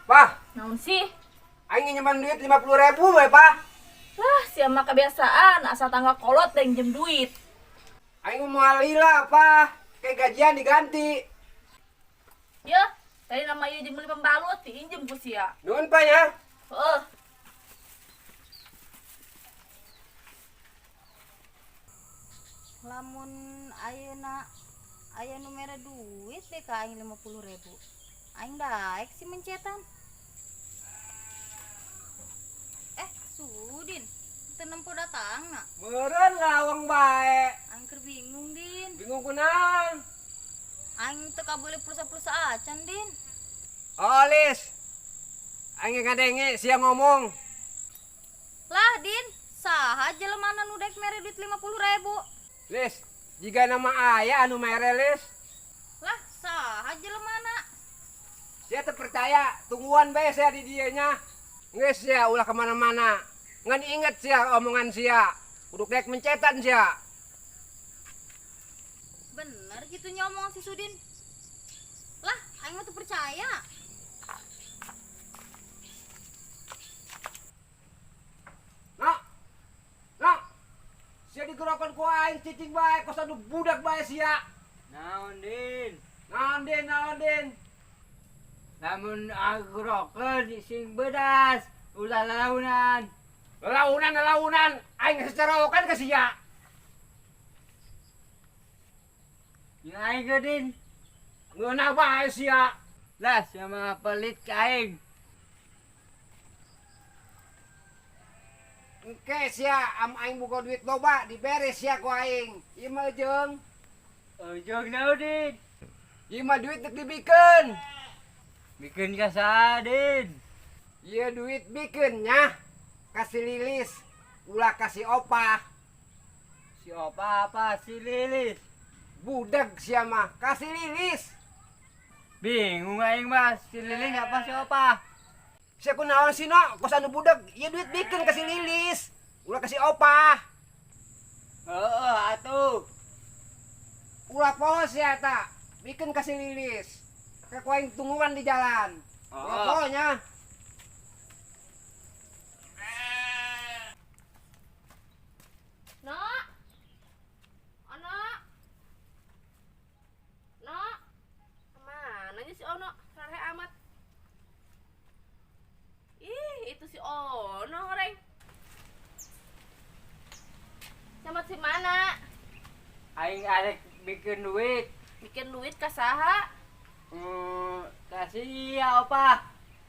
Pah, Naon sih? Aing nginjeman duit 50.000 we, Pah. Lah, sia mah kebiasaan asal tangga kolot dan nginjem duit. Aing mau lila, Pah. Kayak gajian diganti. Ya, tadi nama ieu jeung beli pembalut diinjem ku sia. Nuhun, Pak ya. Heeh. Lamun ayeuna aya nu mere duit deh ka aing 50.000. Aing daek sih mencetan. Sudin, teu nempo datangna. Meureun lawang bae. Aing keur bingung, Din. Bingung kunaon? Aing teu kabeuli pulsa-pulsa acan, Din. Oh, Lis. Aing ngadenge sia ngomong. Lah, Din, saha jelemana nu daek mere duit 50.000? Lis, jiga nama aya anu mere, Lis. Lah, saha jelemana? Sia teu percaya, tungguan bae sia di dieu nya. Geus sia ulah kemana-mana. Ngan inget sia omongan sia. Kudu daek mencetan sia. Bener gitu nya omongan si Sudin. Lah, aing mah teu percaya. Nak. Nak. Sia digerokan ku aing cicing bae kos anu budak bae sia. Naon, Din? Naon, Din, naon, Din? Lamun agrokeun sing bedas, ulah lalaunan. Lalaunan, lalaunan, aing secarokan ka sia. Jeung aing ge, Din. Ngeunah bae sia. Lah, sia mah pelit ka aing. Engke sia am aing boga duit loba dibere sia ku aing. Ieu mah ejeung. Ejeung naon, Din? Ieu mah duit deuk dibikeun. Bikeun ka saha, Din? Ieu duit bikeun nya. Kasih Lilis, ulah kasih Opah. Si Opah apa si Lilis? Budak sia mah, kasih Lilis. Bingung aing mah, si Lilis apa si Opah? Sia kunaon sih, no? Kos anu budak, ieu duit bikeun kasih Lilis, ulah kasih Opah. Heeh, atuh. Ulah poho sia eta, bikeun kasih Lilis. Kayak ku aing tungguan di jalan. Ulah Oh. poho nya. No. Ono. No. Kemana nya si Ono? Rare amat. Ih, itu si Ono, Reng. Sama si mana? Aing arek bikin duit. Bikin duit ka saha? Kasih ya, Opa.